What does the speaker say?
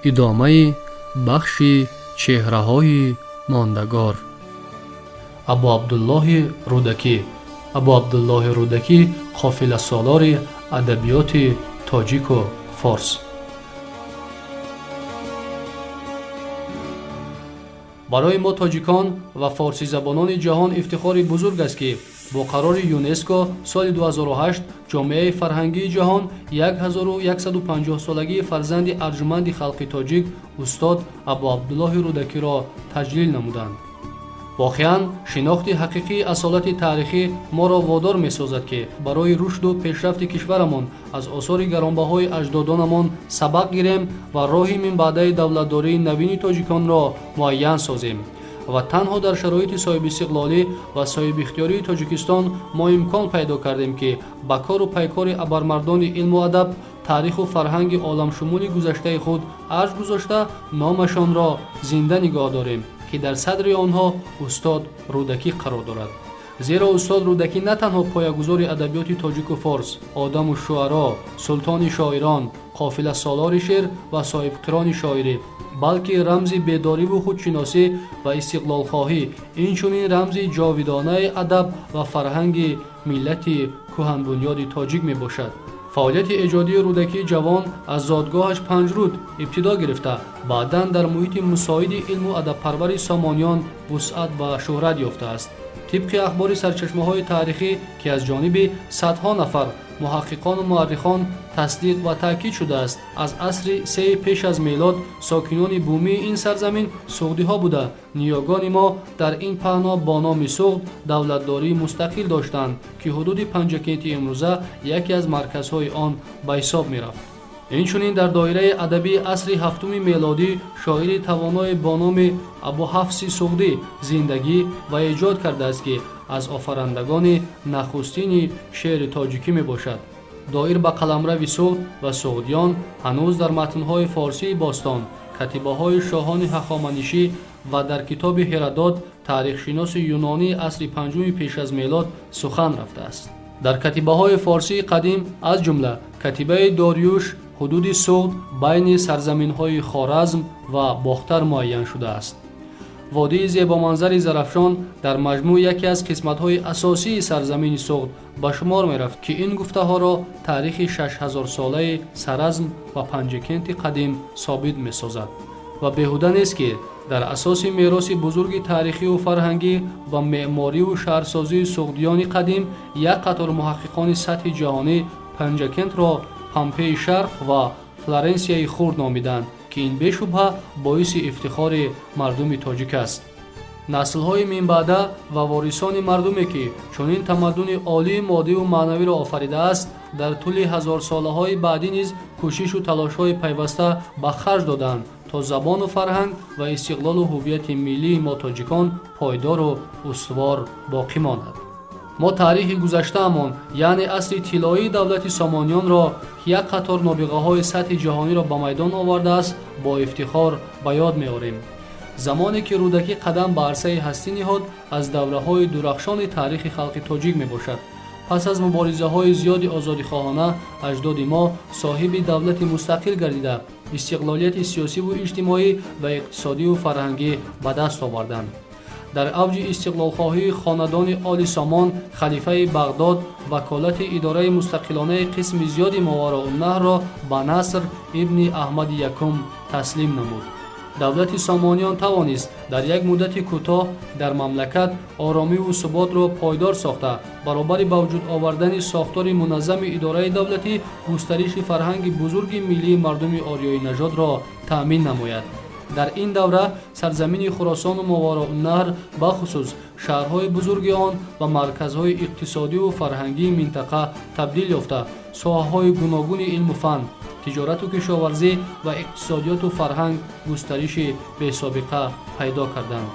Идомаи бахши чеҳраҳои мондагор. Абу Абдуллоҳи Рӯдакӣ. Абу Абдуллоҳи Рӯдакӣ, қофиласолори адабиёти тоҷику форс. Барои мо тоҷикон ва форсизабонони ҷаҳон ифтихори бузург аст, ки бо қарори ЮНЕСКО соли 2008 ҷомеаи фарҳангии ҷаҳон 1150-солагии фарзанди арҷуманди халқи тоҷик, устод Абу Абдуллоҳи Рӯдакиро таҷлил намуданд. Воқеан, шинохти ҳақиқии асолати таърихӣ моро водор месозад, ки барои рушду пешрафти кишварамон аз осори гаронбаҳои аҷдодонамон сабақ гирем ва роҳи минбаъдаи давлатдории навини тоҷиконро муайян созем. Ва танҳо дар шароити соҳибистиқлолӣ ва соҳибихтиёрии Тоҷикистон мо имкон пайдо кардем, ки ба кору пайкори абармардони илму адаб, таъриху фарҳанги оламшумули гузаштаи худ арҷ гузошта, номашонро зинда нигоҳ дорем, ки дар садри онҳо устод Рӯдакӣ қарор дорад. Зеро устод Рӯдакӣ на танҳо поягузори адабиёти тоҷику форс, одаму шуаро, султони шоирон, қофиласолори шеър ва соҳибқирони шоирӣ, балки рамзи бедориву худшиносӣ ва истиқлолхоҳӣ, инчунин рамзи ҷовидонаи адаб ва фарҳанги миллати кӯҳанбунёди тоҷик мебошад. Фаъолияти эҷодии Рӯдакии ҷавон аз зодгоҳаш Панҷруд ибтидо гирифта, баъдан дар муҳити мусоиди илму адабпарвари Сомониён вусъат ва шӯҳрат ёфтааст. Тибқи ахбори сарчашмаҳои таърихӣ, ки аз ҷониби садҳо нафар муҳаққиқону муаррихон тасдиқ ва таъкид шудааст, аз асри сеи пеш аз мелод сокинони бумии ин сарзамин суғдиҳо буда, ниёгони мо дар ин паҳно бо номи Суғд давлатдории мустақил доштанд, ки ҳудуди Панҷакенти имрӯза яке аз марказҳои он ба ҳисоб мерафт. Инчунин дар доираи адабии асри ҳафтуми мелодӣ шоири тавоное бо номи Абуҳафси Суғдӣ зиндагӣ ва эҷод кардааст, ки аз офарандагони нахустини шеъри тоҷикӣ мебошад. Доир ба қаламрави Суғд ва суғдиён ҳанӯз дар матнҳои форсии бостон, катибаҳои шоҳони ҳахоманишӣ ва дар китоби Ҳерадот, таърихшиноси юнонии асри панҷуми пеш аз мелод, сухан рафтааст. Дар катибаҳои форсии қадим, аз ҷумла катибаи Дориюш, ҳудуди Суғд байни сарзаминҳои Хоразм ва Бохтар муайян шудааст. Водии зебоманзари Зарафшон дар маҷмӯъ яке аз қисматҳои асосии сарзамини Суғд ба шумор мерафт, ки ин гуфтаҳоро таърихи 6000-солаи Саразм ва Панҷакенти қадим собит месозад. Ва беҳуда нест, ки дар асоси мероси бузурги таърихиву фарҳангӣ ва меъмориву шаҳрсозии суғдиёни қадим як қатор муҳаққиқони сатҳи ҷаҳонӣ Панҷакентро Помпеи Шарқ ва Флоренсияи хурд номиданд, ки ин бешубҳа боиси ифтихори мардуми тоҷик аст. Наслҳои минбаъда ва ворисони мардуме, ки чунин тамаддуни олии моддиву маънавиро офаридааст, дар тӯли ҳазорсолаҳои баъдӣ низ кӯшишу талошҳои пайваста ба харҷ доданд, то забону фарҳанг ва истиқлолу ҳуввияти миллии мо тоҷикон пойдору устувор боқӣ монад. Мо таърихи гузаштаамон, яъне асри тиллоии давлати Сомониёнро, ки як қатор нобиғаҳои сатҳи ҷаҳониро ба майдон овардааст, бо ифтихор ба ёд меорем. Замоне ки Рӯдакӣ қадам ба арсаи ҳастӣ ниҳод, аз давраҳои дурахшони таърихи халқи тоҷик мебошад. Пас аз муборизаҳои зиёди озодихоҳона аҷдоди мо соҳиби давлати мустақил гардида, истиқлолияти сиёсиву иҷтимоӣ ва иқтисодиву фарҳангӣ ба даст оварданд. Дар авҷи истиқлолхоҳии хонадони Оли Сомон, халифаи Бағдод ваколати идораи мустақилонаи қисми зиёди Мовароуннаҳрро ба Наср ибни Аҳмади Якум таслим намуд. Давлати Сомониён тавонист дар як муддати кӯтоҳ дар мамлакат оромиву суботро пойдор сохта, баробари ба вуҷуд овардани сохтори муназзами идораи давлатӣ, густариши фарҳанги бузурги миллии мардуми ориёинажодро таъмин намояд. Дар ин давра сарзамини Хуросону Мовароуннаҳр, бахусус шаҳрҳои бузурги он, ба марказҳои иқтисодиву фарҳангии минтақа табдил ёфта, соҳаҳои гуногуни илму фан, тиҷорату кишоварзӣ ва иқтисодиёту фарҳанг густариши бесобиқа пайдо карданд.